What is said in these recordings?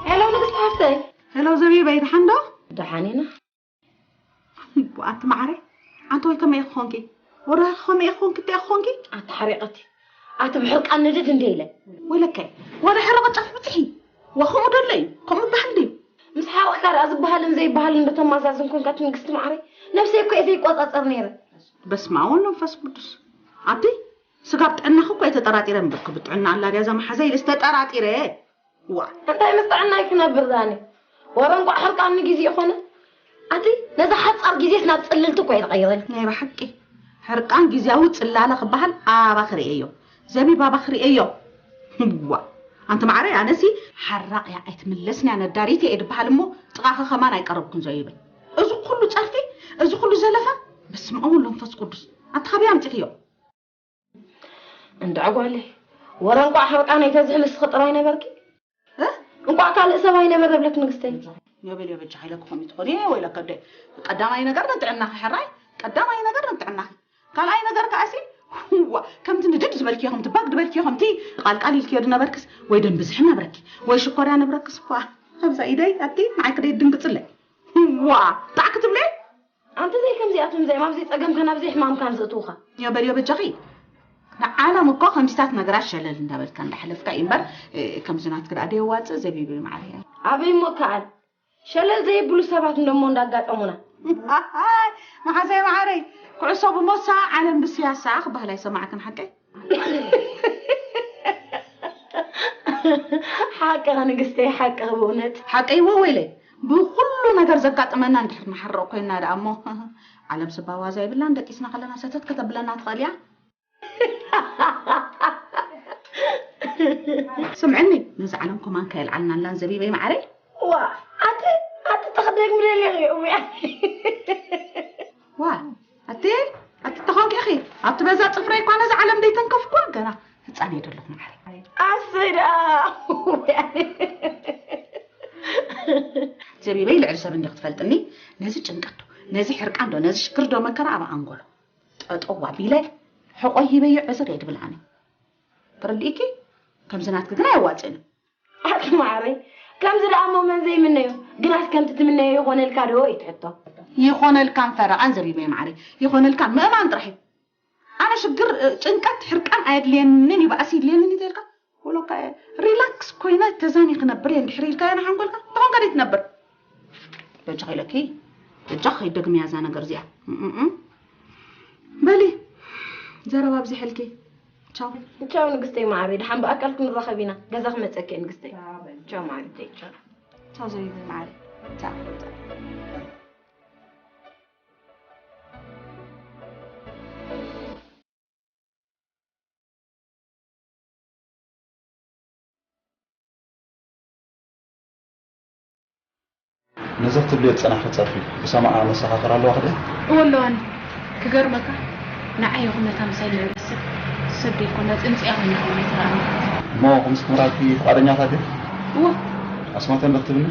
ሄሎ ንግስቲ ሓፍተይ። ሄሎ ዘቢበይ፣ ደሓን ዶ? ደሓን ኢና። ኣቲ መዓረይ፣ ኣንቲ ወይ ከመይ ክኾንኪ? ወረ ከመይ ክኾንኪ? እንታይ ክኾንኪ? ኣቲ ሓሪቐቲ፣ ኣቲ ብሕርቃን ንድድ እንደ ኢለ። ወይለከይ፣ ወረ ሕርቐ ጫፍ ብፅሒ። ወኸምኡ ደለዩ፣ ከምኡ በሃል ድዩ? ምስ ሓረቕካ ደኣ ዝበሃልን ዘይበሃልን ዶ ተማዛዝን ኮንካ? ኣቲ ንግስቲ መዓረይ፣ ነብሰይ እኮ እየ ዘይቆጻጸር ነይረ። በስመ ኣብ ወወልድ ወመንፈስ ቅዱስ። ኣቲ ስጋብ ጥዕናኺ እኮ እየ ተጠራጢረ እምበር፣ ክብጥዕና ኣላ ድያ እዛ መሓዛ ኢለስ ተጠራጢረ። ዋ። እንታይ ምስ ጥዕናይ ክነብር ዳኒ? ወረ እንቋዕ ሕርቃን ንግዜ ይኾነ። ኣቲ ነዛ ሓጻር ግዜስ ናብ ጽልልቲ እኮ እየ ዝቐይረልኪ። ናይ ብሓቂ ሕርቃን ግዜያዊ ጽላለ ክበሃል ኣባኺ ርእየዮ። ዘቢብ ኣባኺ ርእየዮ። ዋ። ኣንቲ መዓረይ ኣነሲ ሓራቕ እያ ኣይትምለስን እያ ነዳሪት እየ ድበሃል እሞ ጥቓኺ ከማን ኣይቀረብኩን ዘቢበይ። እዚ ኩሉ ጸርፊ፣ እዚ ኩሉ ዘለፋ፣ በስመ ኣብ ወወልድ ወመንፈስ ቅዱስ። ኣቲ ካበይ ኣምጺኽዮ? እንድዒ ጓለይ፣ ወረ እንቋዕ ሕርቃነይ ተዝሕል ንስኺ ጥራይ ነበርኪ። እ? እንቋዕ ካልእ ሰብ ኣይነበረ እብለኪ ንግስተይ። ዮቤል ዮቤል ቻ ኢለኪ ከምኡ ትኾኒ ወይ ለከ ኣደ። ቀዳማይ ነገር ንጥዕናኺ ሕራይ፣ ቀዳማይ ነገር ንጥዕናኺ። ካልኣይ ነገር ከኣሲ ዋ፣ ከምቲ ንድድ ዝበልክዮ፣ ከምቲ ባግ ዝበልክዮ፣ ከምቲ ቃልቃል ኢልክዮ ድነበርክስ ወይ ደም ብዝሒ ነብረኪ ወይ ሽኮርያ ነብረክስ ኳ። ኣብዛ ኢደይ ኣቲ ንዓይ ክደይ ድንግጽለይ። ዋ፣ ጣዕ ክትብለይ? ኣንቲ ዘይ ከምዚኣቶም እዚኦም ኣብ ዘይጸገምካን ኣብ ዘይሕማምካን ዘእትዉኻ። ዮበልዮ በጃኺ። ንዓለም እኮ ከምዚታት ነገራት ሸለል እንዳበልካ እንዳሕለፍካ እዩ እምበር፣ እ፣ ከምዚ ናትኪ ደኣ ደየዋጽእ ዘቢበይ መዓረይ። ኣበይ እሞ ከኣል? ሸለል ዘይብሉ ሰባት እንደሞ እንዳጋጠሙና። መሓዘይ መዓረይ፣ ኩዕሶ ብሞሳ ዓለም ብስያሳ ክበሃል ኣይሰማዕክን ሓቀይ? ሓቅኻ ንግስተይ፣ ሓቅኻ ብእውነት። ሓቀይ እወ ወይለይ፣ ብኹሉ ነገር ዘጋጥመና እንድሕር ንሓርቕ ኮይንና ደኣ እሞ፣ ዓለም ስባ ዋዛ የብላን፣ ደቂስና ከለና ሰተት ከተብለና ትኽእል እያ። ስምዕኒ፣ ነዚ ዓለም ኮማን ከየልዓልናላን ዘቢበይ መዓረይ። ዋ፣ ኣቲ፣ ኣቲ ተኽደግሚ ደሊኺ እውያ። ዋ፣ ኣቲ፣ ኣቲ ተኾንኪ ኢኺ። ኣብቲ በዛ ጽፍረይ እኳ ነዚ ዓለም ደይተንከፍኩዋ፣ ገና ህጻን እየ ደለኹ መዓረይ። ኣሰይ ደኣ። ዘቢበይ ልዕሊ ሰብ እንዲኺ ትፈልጥኒ። ነዚ ጭንቀት ዶ፣ ነዚ ሕርቃን ዶ፣ ነዚ ሽግር ዶ መከራ ኣብ ኣንጎሎ ጠጠው ኣቢለ ሕቆይ ሂበዮ ዕዝር እየ ድብል ኣነ። ተረዲእኪ? ከምዚ ናትኪ ግን ኣየዋጽእን እዩ። ኣቲ ማዕረይ፣ ከምዚ ደኣ እሞ መን ዘይምነዮ? ግናስ ከምቲ ትምነዮ ይኾነልካ ዶ እዩ እቲ ሕቶ። ይኾነልካን ፈረቓን ዘቢበይ ማዕረይ፣ ይኾነልካን ምእማን ጥራሕ እዩ። ኣነ ሽግር፣ እ፣ ጭንቀት፣ ሕርቃን ኣየድልየንን እዩ፣ ባእሲ ይድልየንን እዩ ተልካ፣ ወሎካ ሪላክስ ኮይነ ተዛኒ ክነብር እየ እንድሕር ኢልካዮ ንሓንጎልካ፣ ተኾንካ ደይ ትነብር? በጃኺ ኢለኪ፣ በጃኺ ከይትደግምያ እዛ ነገር እዚኣ። እም፣ እም፣ እም። በሊ፣ ዘረባ ኣብዚሐልኪ። ቻው። ቻው ንግስተይ ማዕረይ፣ ደሓን ብኣካል ክንራኸብ ኢና። ገዛ ክመጸኪ እየ ንግስተይ። ቻው ማዕረይ፣ ቻው። ቻው ዘቢበይ ማዕረይ። ቻው፣ ቻው። ነዚ ክትብልዮ ዝጸናሕኪ ጸርፊ ብሰማዓ መሰኻኽር ኣለዋ ክድያ? እወ ኣለዋኒ። ክገርመካ፣ ንዓይ ይኹን ነታ ምሳይ ዝነበረት ሰብ፣ ሰብ ደይኮና ጽንጽያ ኮይና እያ ትረኣኒ። እሞ ከምዚ ክምራልኪ ፍቓደኛታት ድያ? እወ። ኣስማተን ዶ ክትብኒ?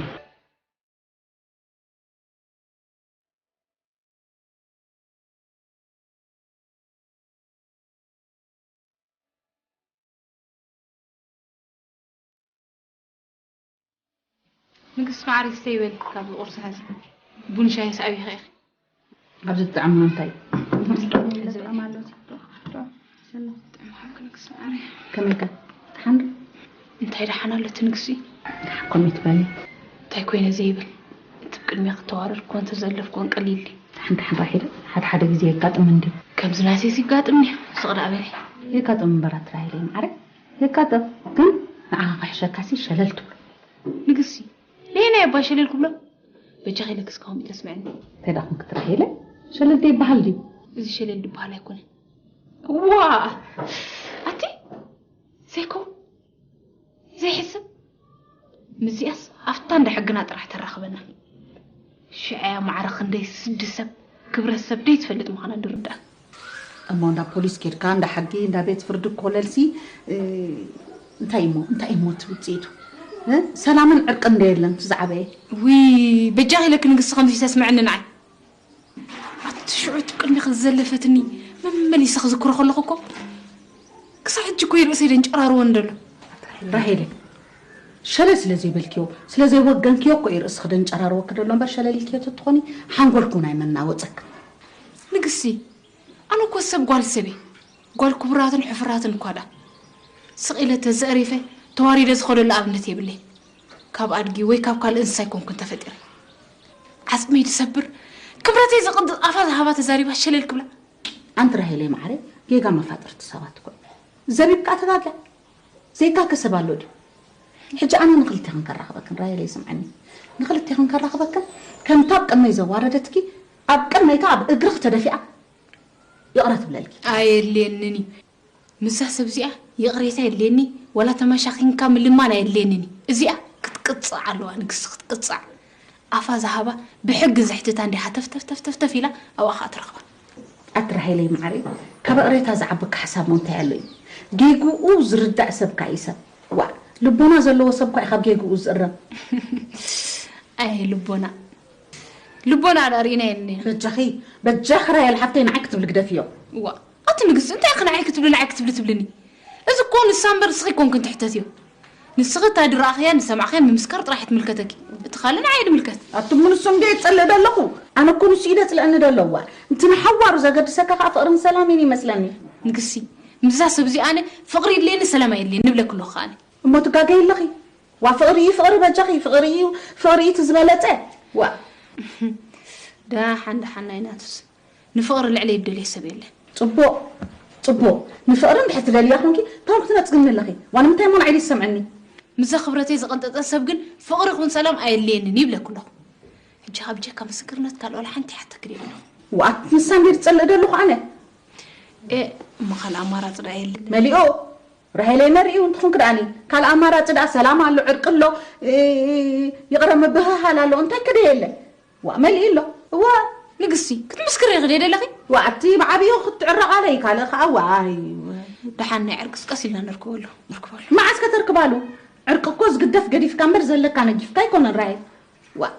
ንግስቲ ማዕረይ ስተይ በሊ፣ ካብዚ ቁርሲ ሓዚ ቡን ሻሂ ሰኣቢኺ ኢኺ። ኣብዚ ዝጥዕም እንታይ? ጥዕም ኣሎ። ጥዕም ሓቂ ንግስቲ ማዕረይ። ከመይ ከ? ደሓን ዶ? እንታይ ደሓን ኣሎ እቲ ንግስቲ? ደሓን ኮመይ ትበሊ? እንታይ ኮይነ ዘይብል? እቲ ብቅድሚያ ክተዋረድ እኮ እንተዘለፍኩ እንቅሊል። ደሓን ደሓን ራሄል፣ ሓደ ሓደ ግዜ የጋጥም እንድዩ። ከምዚ ናተይስ ይጋጥም እንድዩ። ስቕ ደኣ በሊ። የጋጥም እምበር ኣቲ ራሄለይ ማዕረይ። የጋጥም። ግን ንዓኻ ክሕሸካሲ ሸለል ትብሎ። ንግስቲ፣ ነየናይ እባ ሸለል ክብሎ? በጃኺ ኢለኪ እስከ ከምኡ ኢለ ስምዕኒ። እንታይ ደኣ ኮንኪ ኣቲ ራሄለ? ሸለል ደይበሃል ድዩ? እዚ ሸለል ድበሃል ኣይኮነን። ዋ! ኣቲ ዘይከውን ዘይሕሰብ። ምስዚኣስ ኣብታ እንዳ ሕግና ጥራሕ ተራኽበና። ሽዕያ ማዕረ ክንደይ ስዲ ሰብ፣ ክብረት ሰብ ደይትፈልጥ ምዃና ድርዳእ። እሞ እንዳ ፖሊስ ኬድካ፣ እንዳ ሕጊ፣ እንዳ ቤት ፍርዲ ኮለልሲ፣ እ፣ እንታይ እሞ፣ እንታይ እሞ እቲ ውጽኢቱ? እ? ሰላምን ዕርቅን እንደ የለን፣ እቲ ዝዓበየ። ውይ፣ በጃኺ ኢለኪ ንግስቲ ከምዚ ተስምዕኒ ንዓይ። ኣብቲ ሽዑ እቲ ቅድሚኺ ዝዘለፈትኒ መመሊሰ ክዝክሮ ከለኹ እኮ ክሳዕ ሕጂ እኮ እዩ ርእሰይ ደንጨራርወኒ ዘሎ። ራሄለ፣ ሸለል ስለ ዘይበልክዮ፣ ስለ ዘይወገንክዮ እኮ እዩ ርእስኺ ደንጨራርወኪ ደሎ እምበር፣ ሸለል ኢልክዮ ተትኾኒ ሓንጎልኪ እውን ኣይመናወጸክን። ንግስቲ፣ ኣነ እኮ ሰብ ጓል ሰብ እየ። ጓል ክቡራትን ሕፉራትን እኳ ደኣ። ስቕ ኢለ ተዘእሪፈ፣ ተዋሪደ ዝኸደሉ ኣብነት የብለይ። ካብ ኣድጊ ወይ ካብ ካልእ እንስሳ ኣይኮንኩን ተፈጢረ። ዓጽመይ ዝሰብር፣ ክብረተይ ዘቐንጥጥ ኣፋ ዝሃባ ተዛሪባ ሸለል ክብላ። ኣንቲ ራሄለይ መዓረይ፣ ጌጋ መፋጥርቲ ሰባት እኮ እዩ። ዘቢብካ ተጋግያ። ዘይጋገ ሰብ ኣሎ ድዩ? ሕጂ ኣነ ንኽልቴኽን ከራኽበክን፣ ራሄለይ ስምዓኒ። ንኽልቴኽን ከራኽበክን፣ ከምታ ኣብ ቅድመይ ዘዋረደትኪ፣ ኣብ ቅድመይ ከኣ ኣብ እግርኺ ተደፊኣ ይቕረ ትብለልኪ። ኣየድልየንን እዩ። ምስዛ ሰብ እዚኣ ይቕሬታ የድልየኒ፣ ዋላ ተመሻኺንካ ምልማን ኣየድልየንን እዩ። እዚኣ ክትቅጻዕ ኣለዋ፣ ንግስቲ ክትቅጻዕ። ኣፋ ዝሃባ ብሕጊ ዘሕትታ እንዲኻ ተፍ ተፍ ተፍ ተፍ ተፍ ኢላ ኣብኣ ኸኣ ትረኽባ። ኣቲ ራሄለይ መዓረይ፣ ካብ ይቕሬታ ዝዓቢ ካሕሳ እሞ እንታይ ኣሎ እዩ? ጌግኡ ዝርዳእ ሰብ ከኣ እዩ ሰብ። ዋእ፣ ልቦና ዘለዎ ሰብ እኳ እዩ ካብ ጌግኡ ዝእረም። ኣይ ልቦና፣ ልቦና ደኣ ርኢናዮ እኒና። በጃኺ፣ በጃኺ ራሄል ሓፍተይ ንዓይ ክትብሊ ግደፍዮ። እዋ፣ ኣቲ ንግስቲ፣ እንታይ ኢኺ ንዓይ ክትብሊ፣ ንዓይ ክትብሊ ትብልኒ? እዚ እኮ ንሳ እምበር ንስኺ ኣይኮንክን ትሕተትዮ። ንስኺ እታ ዝረኣኽያን ዝሰማዕኽያን ምምስካር ጥራሕ ትምልከተኪ። እቲ ካልእ ንዓይ ድምልከት። ኣቱም ንሱ እንድየ ዝጸልእ ደለኹ። ኣነ እኮ ንሱ እዩ ደጽልእኒ ደሎ። እዋ፣ እቲ ንሓዋሩ ዘገድሰካ ከኣ ፍቕርን ሰላምን ይመስለኒ። ንግስቲ፣ ምስዛ ሰብ እዚ ኣነ ፍቕሪ የድልየኒ ሰላም ኣየድልየኒ ንብለኪ ኣለኹ ከኣ ኣነ። እሞ ትጋገይ ኣለኺ። ዋ ፍቕሪ እዩ ፍቕሪ በጃኺ፣ ፍቕሪ እዩ ፍቕሪ እዩ እቲ ዝበለጸ። ዋ። ደሓን ደሓን ናይ ናቱስ። ንፍቕሪ ልዕለይ ዝደልዮ ሰብ የለን። ጽቡቕ፣ ጽቡቕ። ንፍቕሪ እንድሕር ትደልያ ኾንኪ፣ ታም ክትነጽግኒ ኣለኺ። ዋላ ንምንታይ እሞ ንዓይ ድዩ ዝሰምዐኒ? ምስዛ ክብረተይ ዝቐንጠጠ ሰብ ግን ፍቕሪ ይኹን ሰላም ኣየድልየንን ይብለኪ ኣለኹ። ሕጂ ካብ ብጀካ ምስክርነት ካልእ ዋላ ሓንቲ ይሓተኪ ደይብለኹ። ዋት ንሳ እንድየ ዝጸልእ ደለኹ ኣነ። ኤ፣ እሞ ካልእ ኣማራጺ ደኣ የለን። መሊኦ፣ ራሄለይ መሪኡ እንተኾንኪ ደኣኒ፣ ካልእ ኣማራጺ ደኣ ሰላም ኣሎ፣ ዕርቂ ኣሎ፣ እ፣ ይቕረ ምብህሃል ኣሎ፣ እንታይ ክደ የለ? ዋእ መሊኡ ኣሎ። እዋ፣ ንግስቲ፣ ክትምስክሪ ኢኺ ደይ ደለኺ? ዋእ፣ እቲ ብዓብዩ ክትዕረቕ ኣለይ፣ ካልእ ኸኣ ዋይ። ደሓን ናይ ዕርቅስ ቀስ ኢልና ነርክበሉ፣ ነርክበሉ። መዓስ ከተርክባሉ? ዕርቂ እኮ ዝግደፍ ገዲፍካ እምበር ዘለካ ነጊፍካ ኣይኮነን ራሄል። ዋእ።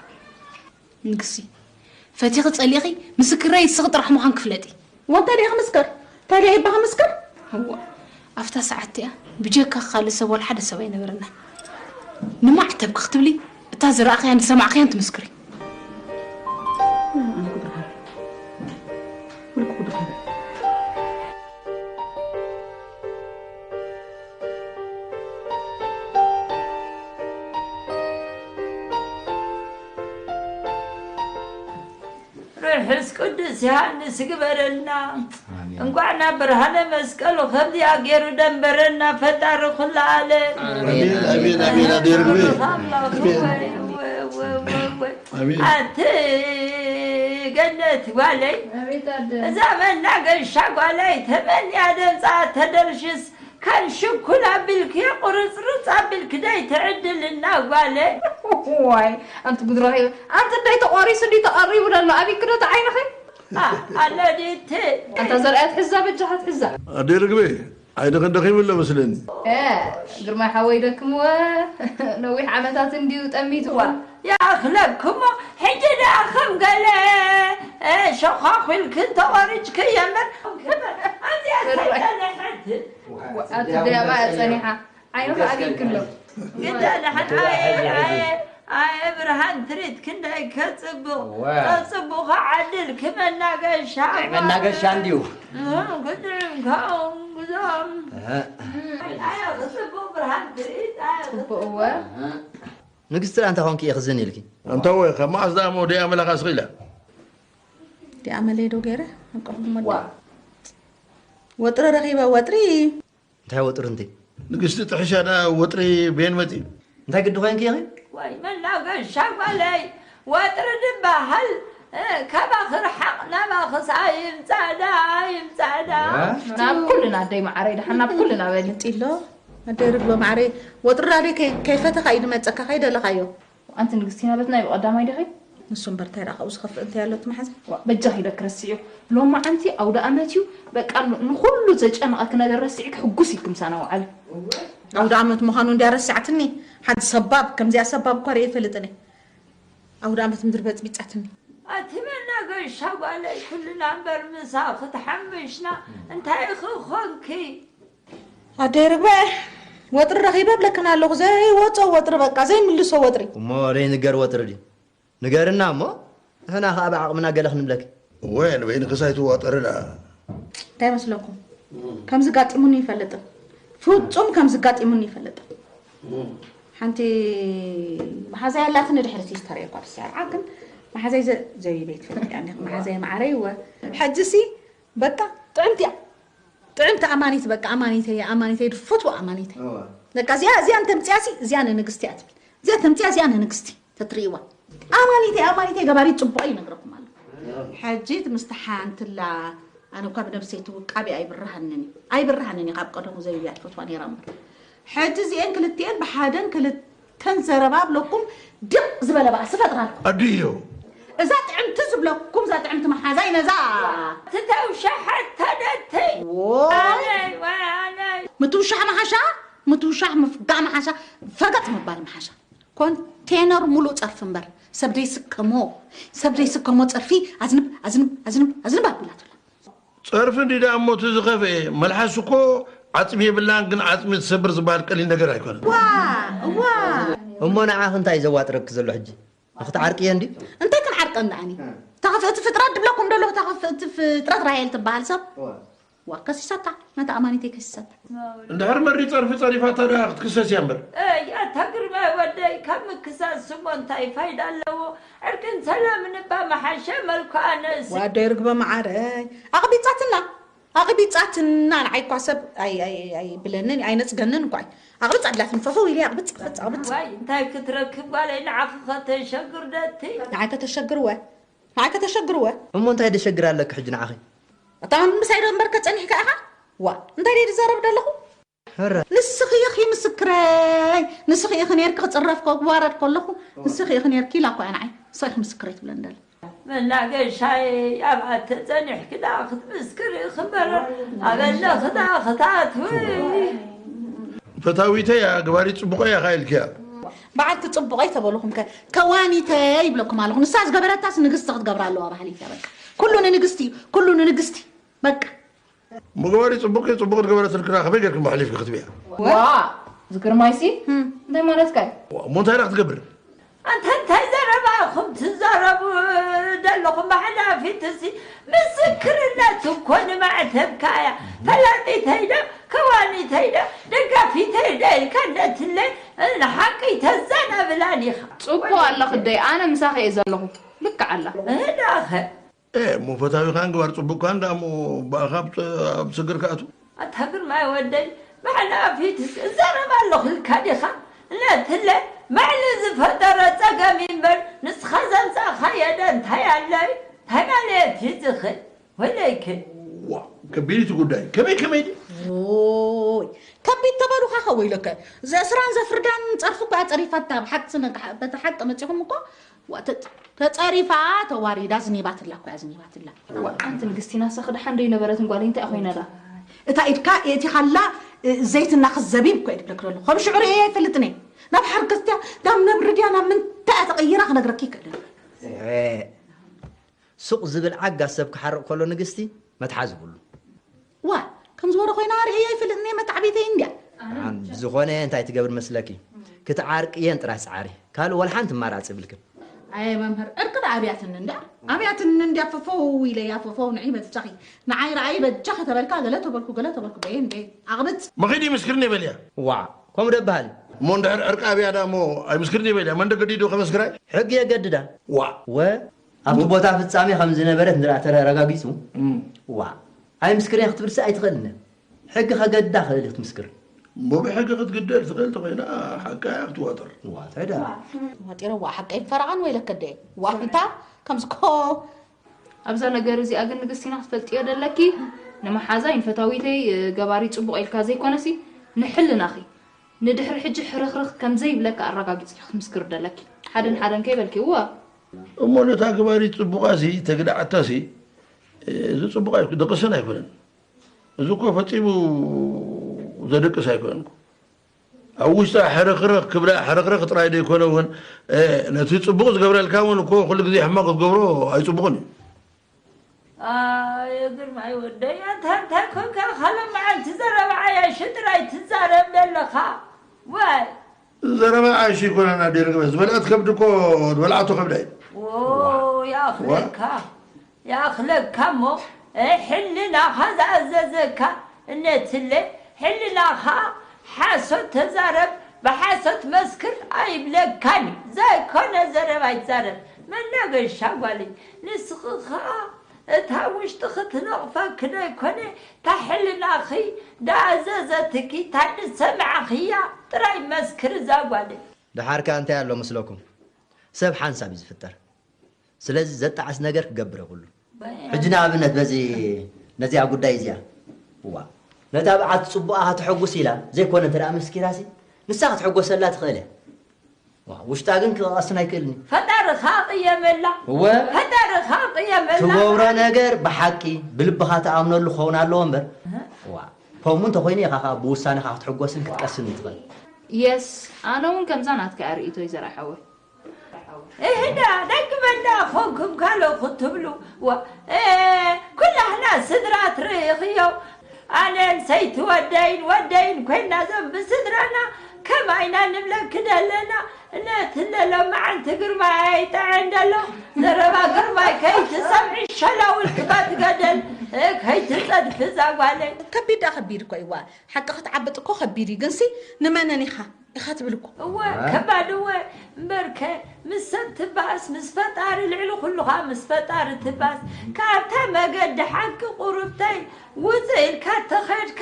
ንግስቲ፣ ፈቲኺ ጸሊእኺ ምስክረይ ንስኺ ጥራሕ ምዃንኪ ፍለጢ። እዋ እንታይ ደኣ ክምስክር? እንታይ ደኣ ይባ ክምስክር? እዋ፣ ኣብታ ሰዓት እቲኣ ብጀካ ካልእ ሰብ ዋላ ሓደ ሰብ ኣይነበረና። ንማዕተብኪ ክትብሊ እታ ዝረኣኽያን ዝሰማዕኽያን ትምስክሪ። ርሑስ ቅዱስ ዮሃንስ ግበረልና። ኣሜን። እንቋዕ ናብ ብርሃነ መስቀሉ ከምዚኣ ገይሩ ደንበረና ፈጣሪ ኩሉ ዓለም። ኣሜን፣ ኣሜን፣ ኣሜን። ኣደይ ርግበይ። ኣምላኽ ኣሜን። ወይ፣ ወይ፣ ወይ፣ ወይ፣ ወይ። ኣሜን። ኣቲ ገነት ጓለይ፣ ኣቤት ኣደ። እዛ መናገሻ ጓለይ ተመንያ ደምፃ ተደርሽስ፣ ካን ሽኩል ኣቢልኪ ቁርፅርፅ ኣቢልኪ ደይ ትዕድልና ጓለይ። ዋይ፣ ኣንቲ ጉድሮ ሄ-፣ ኣንቲ ደይ ተቆሪሱ ድዩ ተቐሪቡ ደሎ? ኣቢልኪ ዶ ተዓይንኺ? ኣ-፣ ኣለዲቲ። ኣንታ ዘርኣያ ትሕዛ፣ በጃኻ ትሕዛ። ኣደይ ርግበይ፣ ዓይንኽን ደኺሙ ኣሎ መስለኒ። እ፣ ግርማይ ሓወይ ደክምወ፣ ነዊሕ ዓመታት እንድዩ ጠሚትዎ። ዋ፣ ይኣኽለክሞ፣ ሕጂ ደኣ ከም ገለ፣ እ፣ ሸዃኹልክን ተቖሪጭክዮ እምበር፣ ኣዝያ እዋይ። ዝተነሐት። ዋ፣ ኣቲ ደያባ ጸኒሓ፣ ዓይንኻ ኣቢልክሎ። ግዳ ደሓን፣ ኣየ፣ ኣየ፣ ኣየ፣ ብርሃን ትርኢት ክንደይ ከጽብቕ፣ ዋ። ከጽብቑ ዓድል ክመናገሻ፣ መናገሻ እንድዩ። እህ፣ ግድዕም ካውን ግዞም። እህ። ኣየ፣ ክጽብቕ ብርሃን ትርኢት፣ ኣየ፣ ጽቡቕ እወ። እህ። ንግስቲ ደኣ እንታይ ኾንኪ እየ ክዝን ኢልኪ? እንተ ወይ፣ ካብ መዓስ ደኣ እሞ ደይ ኣመላኻ ስኺላ? ደይ ኣመለይ ዶ ገይረ? ኣብ ቅድሚ ሞላ። ዋ። ወጥሪ ረኺበ፣ ወጥሪ። እንታይ ወጥሪ እንተይ? ንግስቲ ጥሕሻ ደኣ ወጥሪ ቤን መጺ? እንታይ ግዲ ኾይንኪ ኢኺ? ወይ መናገሻ ጓለይ፣ ወጥሪ ድበሃል፣ እ፣ ካባኺ ርሓቕ፣ ናባኺስ ኣይምጻዳ፣ ኣይምጻዳ። ዋ። ናብ ኩልና ኣደይ መዓረይ፣ ደሓን ናብ ኩልና በሊ። ጢሎ፣ ኣደይ ርግበ መዓረይ፣ ወጥሪ ራደይ ከይ-፣ ከይፈተኻ እዩ ድመጸካ፣ ከይደለኻዮ። ኣንቲ ንግስቲ ናበትና እዩ ብቐዳማይ ዲኺ? ንሱ እምበር እንታይ ደኣ ካብኡ ዝኸፍእ እንታይ ኣሎ እቲ መሓዛ? ዋ፣ በጃኺ ኢለኪ ረስዕዮ። ሎማዓንቲ ኣውደ ኣመት እዩ። በቃ ን-፣ ንኹሉ ዘጨነቐኪ ነገር ረሲዕኪ ሕጉስ ኢልኪ ምሳና ውዓሊ። ኣውደ ኣመት ምዃኑ እንድያ ረሲዓትኒ። ሓንቲ ሰባብ፣ ከምዚኣ ሰባብ እኳ ርእየ ኣይፈልጥን እየ። ኣውደ ኣመት ምድሪ በጽቢጻትኒ። ኣቲ መናገሻ ጓለይ፣ ኩልና እምበር ምሳኺ ተሓምሽና እንታይ ክኾንኪ? ኣደይ ርግበ፣ ወጥሪ ረኺበ እብለክን ኣለኹ፣ ዘይወጾ ወጥሪ፣ በቃ ዘይምልሶ ወጥሪ። እሞ ዘይንገር ወጥሪ ድዩ? ንገርና እሞ፣ ንሕና ኸኣ ብዓቕምና ገለ ክንብለኪ። እወ፣ ንበይንኽስ ኣይትዋጠሪ ደኣ። እንታይ መስለኩም? ከምዚ ጋጢሙኒ ይፈልጥን። ፍጹም ከምዚ ጋጢሙኒ ይፈልጥን። ሓንቲ መሓዛይ ኣላትኒ፣ ድሕሪ ሲስተር እየ እኳ ብሰዓዓ፣ ግን መሓዛይ ዘ-፣ ዘቢበይ ትፈልጥ እያ። መሓዛይ መዓረይ እወ። ሕጂሲ በቃ ጥዕምቲ እያ። ጥዕምቲ ኣማኒት፣ በቃ ኣማኒተይ፣ ኣማኒተይ፣ ድፈትዋ ኣማኒተይ። እዋ። በቃ እዚኣ፣ እዚኣ እንተምፅያሲ፣ እዚኣ ንንግስቲ እያ ትብል። እዚኣ ተምፅያ፣ እዚኣ ንንግስቲ ተትርእይዋ። ኣማኒተይ፣ ኣማኒተይ፣ ገባሪ ፅቡቕ ይነግረኩም ኣሎ። ሕጂ እቲ ምስቲ ሓንትላ፣ ኣነ እኳ ብነብሰይ እቲ ውቃቢ ኣይብርሃንን እዩ። ኣይብርሃንን እዩ፣ ካብ ቀደሙ ዘቢብያ ትፈትዋ ነይራ እምበር። ሕጂ እዚኤን ክልቲኤን ብሓደን ክልተን ዘረባ ብለኩም ድቕ ዝበለ ባእሲ ፈጥራልኩም። ኣድዮ። እዛ ጥዕምቲ ዝብለኩም፣ እዛ ጥዕምቲ መሓዛይ ነዛ ትተውሻሓት ተደተይ። ዎ። ኣነይ፣ ወይ ኣነይ። ምትውሻሕ መሓሻ፣ ምትውሻሕ ምፍጋእ መሓሻ፣ ፈገጥ ምባል መሓሻ። ኮንቴነር ሙሉእ ጸርፊ እምበር፣ ሰብ ደይስከሞ፣ ሰብ ደይስከሞ ጸርፊ ኣዝንብ፣ ኣዝንብ፣ ኣዝንብ፣ ኣዝንብ ኣቢላትላ። ጸርፊ እንዲ ደኣ እሞ እቲ ዝኸፍኤ፣ መልሓስ እኮ ዓጽሚ የብላን፣ ግን ዓጽሚ ትሰብር ዝበሃል ቀሊል ነገር ኣይኮነን። ዋ፣ ዋ። እሞ ንዓኺ እንታይ እዩ ዘዋጥረኪ ዘሎ ሕጂ? ንኽትዓርቅዮ እንዲ? እንታይ ክንዓርቀን ደኣኒ? ተኸፍእቲ ፍጥረት ድብለኩም ደለኹ፣ ተኸፍእቲ ፍጥረት ራሄል ትበሃል ሰብ። ዋ፣ ከሲሳታ፣ ነታ ኣማኒተይ ከሲሳታ። እንድሕር መሪ ጸርፊ ጸሪፋታ ደኣ ክትክሰስ እያ እምበር። እይ ኣታ ግርማይ ወደይ ካብ ምክሳስ ስሞ እንታይ ፋይዳ ኣለዎ? ዕርቅን ሰላምን እባ ምሓሸ መልክኣ ነእሲ። ዋዶይ ርግበ መዓረይ ኣቕቢጻትና ኣቕቢጻትና ንዓይ እኳ ሰብ ኣይ- ኣይ- ኣይብለንን ኣይነጽገንን እኳ እዩ ኣቕብጽ ኣድላትኒ ፈፈው ኢለ ኣቕብጽ ኣቕብጽ ኣቕብጽ ዋይ እንታይ ክትረክብ ጓለይ ንዓኺ ከተሸግር ደቲ። ንዓይ ከተሸግርወ ንዓይ ከተሸግርወ እሞ እንታይ ደሸግር ኣለኪ ሕጂ ንዓኺ እታ ምሳይ ዶ እምበርከ ጸኒሕካ ኢኻ ዋ እንታይ ደይ ዝዛረብ ደለኹ ሕረ ንስኺ ኢኺ ምስክረይ ንስኺ ኢኺ ነይርኪ ክጽረፍ ክዋረድ ከለኹ ንስኺ ኢኺ ነይርኪ ኢላ እኮ እያ ንዓይ ንስኺ ኢኺ ምስክረይ ትብለኒ ደላ መናገሻይ ኣብኣ ተጸኒሕኪ ደኣ ክትምስክሪ ኢኺ እምበር ኣበለኺ ደኣ ክትኣትዊ ፈታዊተይ እያ ገባሪት ጽቡቐይ እያ ኢልክያ በዓልቲ ጽቡቐይ ተበልኹም ከ ከዋኒተይ ይብለኩም ኣለኹ ንሳ ዝገበረታስ ንግስቲ ክትገብራ ኣለዋ በሃሊት እያ በቃ ኩሉ ንንግስቲ እዩ ኩሉ ንንግስቲ በቃ መግበሪ ጽቡቅ ጽቡቅ ዝገበረትልክና ከመይ ጌርክን ኣሕሊፍኪ ክትብያ? ዋ ዝግርማይሲ እንታይ ማለትካ እዩ? እሞ እንታይ ዳ ክትገብር? ኣንታ እንታይ ዘረባ ኢኹም ትዛረቡ ዘለኹም ኣሕላፊትሲ ምስክርነት እኮ ንማዕተብካ እያ ፈላጢተይ ዶ ከዋኒተይ ዶ ደጋፊተይ ዶ ኢልካ ነትለ ንሓቂ ተዛናብላን ኢኻ ጽቡቕ ኣለኺ ኣደይ ኣነ ምሳኺ እየ ዘለኹ ልክዕ ኣላ እህዳኸ ኤ እሞ ፈታዊኻን ግባር ጽቡቕካን ደኣ እሞ ብኣኻ ኣብ ኣብ ስግር ክኣቱ ኣታ ግርማይ ወደይ ብሓላፊት እዛረብ ኣለኹ ኢልካ ዲኻ ነትለ ባዕሉ ዝፈጠረ ጸገም እምበር ንስኻ ዘምጻእኻዮ ደ እንታይ ኣለይ እንታይ ማለት እዩ ዝኽእል ወለይከ ዋ ከቢድ እቲ ጉዳይ ከመይ ከመይ ድዩ ኦይ ከቢድ ተበሉኻ ከ ወይለከ ዘእስራን ዘፍርዳን ጸርፊ እኳ ጸሪፋታ ብሓቂ ስነ በቲ ሓቂ መጺኹም እኮ ተጸሪፋ ተዋሪዳ ዝኒባትላ እኮ እያ ዝኒባትላ። ኣንቲ ንግስቲ ናሳ ክድሓን ደይነበረትን ጓለይ እንታይ ኮይና ዳ? እታ ኢድካ የእቲኻላ ዘይትና ክዘቢብ እኮ እየ ድብለክ ዘለኹ። ከም ሽዑ ርእየ ኣይፈልጥን እየ። ናብ ሓርገጽ ድያ ናብ ነብሪ ድያ ናብ ምንታይ እያ ተቐይራ ክነግረኪ ኣይክእልን። ሱቕ ዝብል ዓጋ ሰብ ክሓርቕ ከሎ ንግስቲ መትሓዚ ይብሉ። ዋእ ከምዚ ወረ ኮይና ርእየ ኣይፈልጥን እየ መታዕቢተይ እንድያ። ብዝኾነ እንታይ ትገብሪ መስለኪ ክትዓርቅየን ጥራይ ስዓሪ ካልእ ወላ ሓንቲ ኣማራፂ የብልክን። ኣየ መምህር ዕርቂ ደኣ ኣብያትኒ እንድያ ኣብያትኒ እንድያ ፈፈው ኢለያ ፈፈው ንዒ በጃኺ ንዓይ ረኣይ በጃኺ ተበልካ ገለ ተበልኩ ገለ ተበልኩ በየ እንደ ኣቕብጽ። መኺድ ይምስክርኒ በልያ። ዋእ ከምኡ ዶ ይበሃል እዩ። እሞ እንድሕር ዕርቂ ኣብያ ደኣ እሞ ኣይምስክርን እየ በልያ መን ዶ ገዲዱ ከመስክራ እዩ። ሕጊ የገድዳ። ዋእ ወ ኣብቲ ቦታ ፍጻሜ ከም ዝነበረት እንድርኣ ተረጋጊጹ ዋእ ኣይምስክርን እየ ክትብልሲ ኣይትኽእልን እያ። ሕጊ ከገድዳ ክእል እዩ ክትምስክር። እሞ ብሕጊ ክትግደድ ትኽእል ተኾይና ሓቃ እያ ክትዋጥር። ዋእ እንታይ ደኣ። ዋጢረ ዋእ ሓቀይ ፈረቓን ወይለከ ደየ ዋእ እንታ ከምዚ ኮ ኣብዛ ነገር እዚኣ ግን ንግስቲና ክትፈልጥዮ ደለኪ ንመሓዛይ ንፈታዊተይ ገባሪ ጽቡቕ ኢልካ ዘይኮነሲ ንሕልናኺ ንድሕሪ ሕጂ ሕርኽርኽ ከም ዘይብለኪ ኣረጋጊጽኪ ክትምስክሪ ደለኪ። ሓደን ሓደን ከይበልኪ እወ። እሞ ነታ ገባሪት ጽቡቓሲ ተግድዓታሲ እዚ ጽቡቕ ኣይኮ ደቅስን ኣይኮነን። እዚ እኮ ፈጺሙ ዘደቅስ ኣይኮነን እኮ። ኣብ ውሽጣ ሕርኽርኽ ክብላ ሕርኽርኽ ጥራይ ዘይኮነ እውን ነቲ ጽቡቕ ዝገብረልካ እውን እኮ ኩሉ ግዜ ሕማቕ ክትገብሮ ኣይጽቡቕን እዩ። ኣየ ግርማይ ወደይ ኣንታ እንታይ ኮንካ ካልእ መዓልቲ ዘረባ ዓያሹ ጥራይ ትዛረብ ዘለኻ። ዘረባ ዓይሽ ይኮነና ደርግበ ዝበልዐት ከብዲ እኮ ዝበልዓቶ ከብዳ እዩ። ዎ ያኽለካ ያኽለካ እሞ ሕልናኻ ዝኣዘዘካ እነትለ ሕልናኻ ሓሶት ተዛረብ ብሓሶት መስክር ኣይብለካን እዩ። ዘይኮነ ዘረባ ኣይትዛረብ። መናገሻ ጓለይ ንስኺ ኸኣ እታ ውሽጥኺ ትነቕፈኪ ደይኮነ እታ ሕልናኺ ዳኣዘዘትኪ እታ ዝሰማዕኽያ ጥራይ መስክሪ እዛ ጓለይ። ደሓር ከኣ እንታይ ኣሎ መስለኩም? ሰብ ሓንሳብ እዩ ዝፍጠር። ስለዚ ዘጣዕስ ነገር ክገብር የብሉን። ሕጂ ንኣብነት በዚ ነዚኣ ጉዳይ እዚኣ እዋ ነታ ብዓት ጽቡቓ ከተሐጉስ ኢላ ዘይኮነ እንተ ደኣ መስኪራሲ ንሳ ክትሕጎሰላ ትኽእል እያ። ዋ ውሽጣ ግን ክቐስን ኣይክእልን እዩ። ፈጣሪ ኻቕየመላ እወ ፈጣሪ ኻቕየመላ ትገብሮ ነገር ብሓቂ ብልብኻ ትኣምነሉ ክኸውን ኣለዎ እምበር ዋ ከምኡ እንተኾይኑ ኢኻ ከዓ ብውሳነኻ ክትሕጎስን ክትቀስን ትኽእል። የስ ኣነ እውን ከምዛ ናትካ እያ ርእይቶይ ዘርኣይ ሓወይ። እህዳ ደቂ በዳ ኾንኩም ካሎ ክትብሉ ዋ ኩላህና ስድራ ትርእኽዮ ኣነን ሰይቲ ወደይን ወደይን ኮይና ዘንቢ ስድራና ከማይና ንብለኪ ደለና ነቲ ለሎማዓንቲ ግርማይ ኣይጥዐን ደሎ ዘረባ ግርማይ ከይትሰምዒ ሸላው ኢልኪ ባት ገደል ከይትጸድፊ እዛ ጓለይ። ከቢድ ደኣ ከቢድ እኮ እዩ እዋ ሓቂ ክትዓብጥ እኮ ከቢድ እዩ ግንሲ ንመነን ኢኻ ኢኻ ትብል እኮ። እወ ከባድ እወ እምበርከ ምስ ሰብ ትባእስ ምስ ፈጣሪ ልዕሊ ኩሉ ኸዓ ምስ ፈጣሪ ትባእስ ካብታ መገዲ ሓቂ ቁሩብተይ ውፅእ ኢልካ ተኸድካ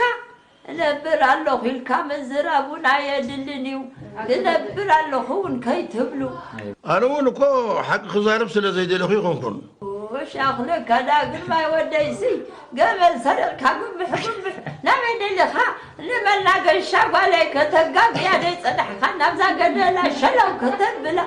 እነብር ኣለኹ ኢልካ ምዝራብ እውን ኣየድልን እዩ ክነብር ኣለኹ እውን ከይትብሉ ኣነ እውን እኮ ሓቂ ክዛረብ ስለ ዘይደለኹ ይኾንኩን ሻኽለካ ዳግማይ ወደይሲ ገመል ሰሪቕካ ጉምሕ ጉምሕ ናበይ ደሊኻ ንመናገሻ ጓለይ ከተጋግያ ደይጸናሕኻ ናብዛ ገደላ ሸለው ከተብላ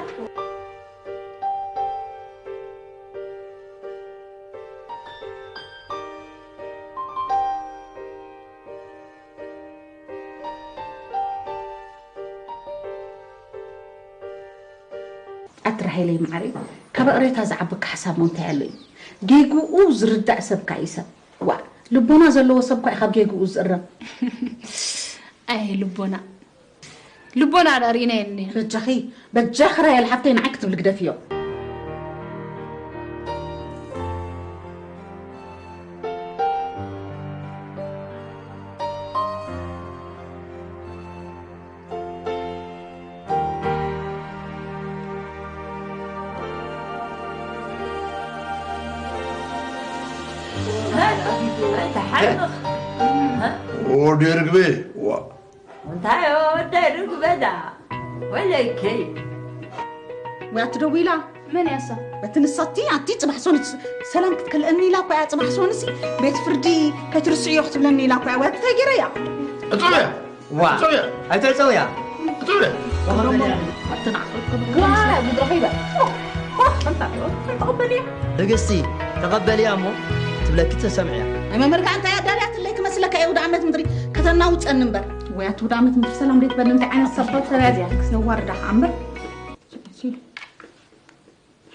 ኣቲ ራሄለይ መዓረይ ካብ እቕሬታ ዝዓብካ ሓሳብ ሞ እንታይ ኣሎ እዩ ጌግኡ ዝርዳእ ሰብ ካኣ እዩ ሰብ ዋእ ልቦና ዘለዎ ሰብ ኳ እዩ ካብ ጌግኡ ዝእረም ኣይ ልቦና ልቦና ዳ ርኢናዮ እኒሀ በጃኺ በጃኺ ራሄል ሓፍተይ ንዓይ ክትብሊ ግደፍዮ ወዲ ርግበ ዋ እንታይ ወዲ ርግበ ዳ ወለከይ ወይ ኣቲ ደዊላ መን እያ እሳ? በቲ ንሳቲ ኣቲ ጽባሕ ሶንስ ሰላም ክትከልአኒ ኢላ እኮ እያ ጽባሕ ሶንሲ ቤት ፍርዲ ከይትርስዕዮ ክትብለኒ ኢላ እኮ እያ ወይ ኣቲ እንታይ ገይረ እያ? እጽበ ዋ እጽበ ኣይተጸውያ እጽበ ትዕግስቲ ተቐበልያ እሞ ትብለኪ ተሰምዕያ ናይ መመርካ እንታይ ኣዳልያትለይ ክመስለካ እየ ውድኣመት ምድሪ ከተናውፀኒ እምበር ወይ ኣቲ ውድኣመት ምድሪ ሰላም ደይትበል እንታይ ዓይነት ሰቦት ሰብያ እዚኣ ክስ ነዋርዳ ከዓ እምበር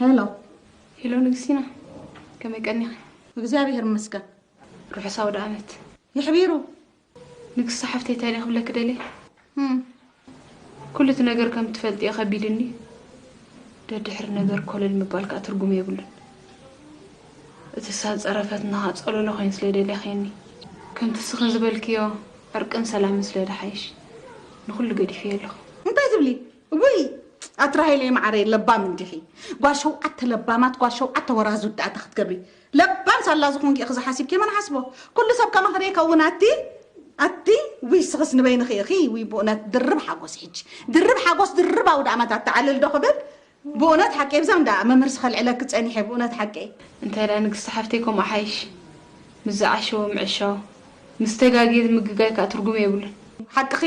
ሄሎ ሄሎ ንግስቲና ከመይ ቀኒኺ እግዚኣብሔር ይመስገን ርሑስ ኣውደ ዓመት ይሕቢሩ ንግስቲ ሓፍተይ እንታይ ድየ ክብለኪ ደልየ እም፣ ኩሉ እቲ ነገር ከም ትፈልጥዮ ከቢድ እንድዩ ደድሕሪ ነገር ኮለል ምባል ከኣ ትርጉም የብሉን እቲ ሳብ ጸረፈትና ከኣ ጸሎሎ ኮይኑ ስለ ደለኽየኒ ከምቲ ስኽን ዝበልክዮ ዕርቅን ሰላምን ስለ ድሓይሽ ንኹሉ ገዲፈዮ ኣለኹ እንታይ ትብሊ ውይ ኣቲ ራሄለይ መዓረይ ለባም እንዲኺ ጓል ሸውዓተ ለባማት ጓል ሸውዓተ ወራዙት ደኣ እንታይ ክትገብሪ ለባም ሳላ ዝኾንኪ ኢኺ ዝሓሲብኪ መን ሓስቦ ኩሉ ሰብ ከማኺ ከይከውን ኣቲ ኣቲ ውይ ስኽስ ንበይንኺ ኢኺ ውይ ብእውነት ድርብ ሓጎስ ሕጂ ድርብ ሓጎስ ድርብ ኣውደ ኣመት ኣተዓልል ዶ ክብል ብእውነት ሓቀይ ብዛ እንዳ መምህርሲ ከልዕለኪ ጸኒሐ ብእውነት ሓቀይ እንታይ ደኣ ንግስቲ ሓፍተይ ከምኡ ሓይሽ ምስ ዝዓሸወ ምዕሻው ምስ ተጋግየ ምግጋይ ከኣ ትርጉም የብሉን ሓቅኺ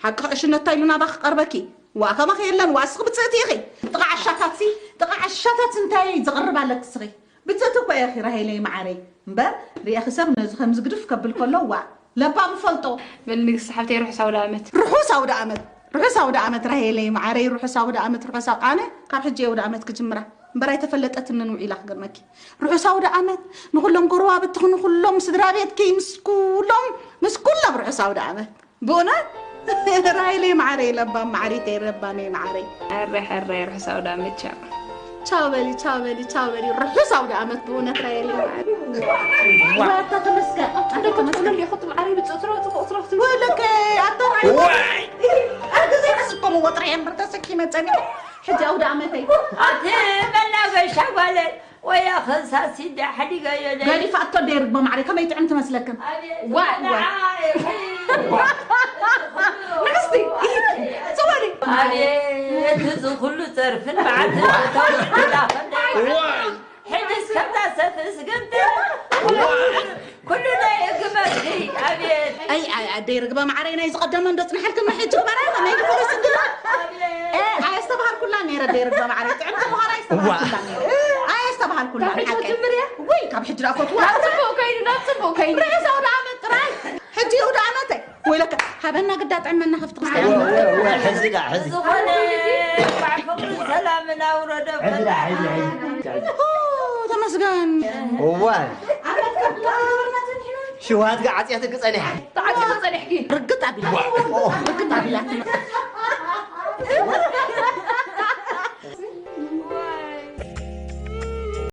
ሓቅኺ ዕሽነታ ኢሉ ናባኺ ቀርበኪ ዋእ ከማኺ የለን ዋእ እስኺ ብጽእቲ ኢኺ ጥቓ ዓሻታትሲ ጥቓ ዓሻታት እንታይ ዘቕርብ ኣለኪ እስኺ ብጽእቲ እኮ ኢኺ ራሄለይ መዓረይ እምበር ሪእኺ ሰብ ነዚ ከምዚ ግድፍ ከብል ከሎ ዋእ ለባም እፈልጦ በል ንግስቲ ሓብተይ ርሑስ ኣውደኣመት ርሑስ ኣውደኣመት ርሑስ ኣውደኣመት ራሄለይ መዓረይ ርሑስ ኣውደኣመት ርሑስ ኣነ ካብ ሕጂ ኣውደኣመት ክጅምራ እምበር ኣይተፈለጠትንን ውዒላ ክገርመኪ ርሑስ ኣውደኣመት ንኩሎም ጎረባብትኺ ንኩሎም ስድራ ቤትኪ ምስ ኩሎም ምስ ኩሎም ርሑስ ኣውደኣመት ብእውነት ራይሌ ማዕረይ ለባም ማዕሪተይ ረባመይ ማዕረይ። ኣረ ሕረ ርሑስ ኣውደ ዓመት። ቻው። ቻው በሊ፣ ቻው በሊ፣ ቻው በሊ። ርሑስ ኣውደ ዓመት ብእውነት ራይሌ ማዕረይ። ዋታ ተመስገን። ኣንተ ክትብሉ እንዲኹም ዓረይ ብጽእትሮ ጽቡቕ ስራሕ ትብሉ። ወለከ ኣታ ራይሌ። ዋይ! ኣርግዜ ሕስኮም ወጥረ እምበር ተሰኪመ ጸኒሐ። ሕጂ ኣውደ ዓመተይ። ኣቲ መናገሻ ጓለይ። ወያ ኸሳሲ እንዳ ሓዲገዮ ነይ። ገዲፋቶ ደይ ርግቦ ማዕረይ ከመይ ጥዕም ትመስለክን? ኣቤት ዋይ፣ ዋይ። ንግስቲ፣ ጽወሪ። ኣቤት እዚ ኩሉ ጸርፍን መዓትን ተውዕላ ከለይ። ዋይ። ሕጂ እስከምታ ሰፍእስ ግን ኩሉ ናይ እግመትኪ። ኣቤት። ኣይ፣ ኣይ፣ ኣደይ ርግበ ማዕረይ ናይ ዝቐደመ እንዶ ጽንሓልክን ሕጂ ግበራ፣ ከመይ ብኹሉ ስንድላ። ኣቤት። ኤ፣ ኣየስተብሃልኩላ ነይረ ኣደይ ርግበ ማዕረይ። ጥዕምቲ ምዃና ኣየስተብሃልኩላ ነይረ። ኣየስተብሃልኩላ ካብ ሕጂ ሓቀይ። ትጅምር እያ? ውይ፣ ካብ ሕጂ ደኣ ፈትዋ። ናብ ጽቡቕ ከይዱ፣ ናብ ጽቡቕ ከይዱ። ርሑስ ኣውደ ዓመት ጥራይ። ሕጂ ኣውደ ዓመተይ። ወይለከ፣ ሃበና ግዳ ጥዕመና ከፍቲ ክስተ። ወ-፣ ወ-፣ ወ-፣ ሕዚ ደኣ፣ ሕዚ። ዝኾነ፣ እንኳዕ ፍቕሪ ሰላምን ኣውረዶ። ሕዚ ደኣ፣ ሕዚ፣ ሕዚ። ኦ፣ ተመስገን። እዋይ። ዓመት ከብላ ነበርና ጸኒሕና። ሽውሃት ጋር ዓጽያትኪ ጸኒሓ። ተዓጺኻ ጸኒሕኪ። ርግጥ ኣቢላ። ርግጥ ኣቢላ።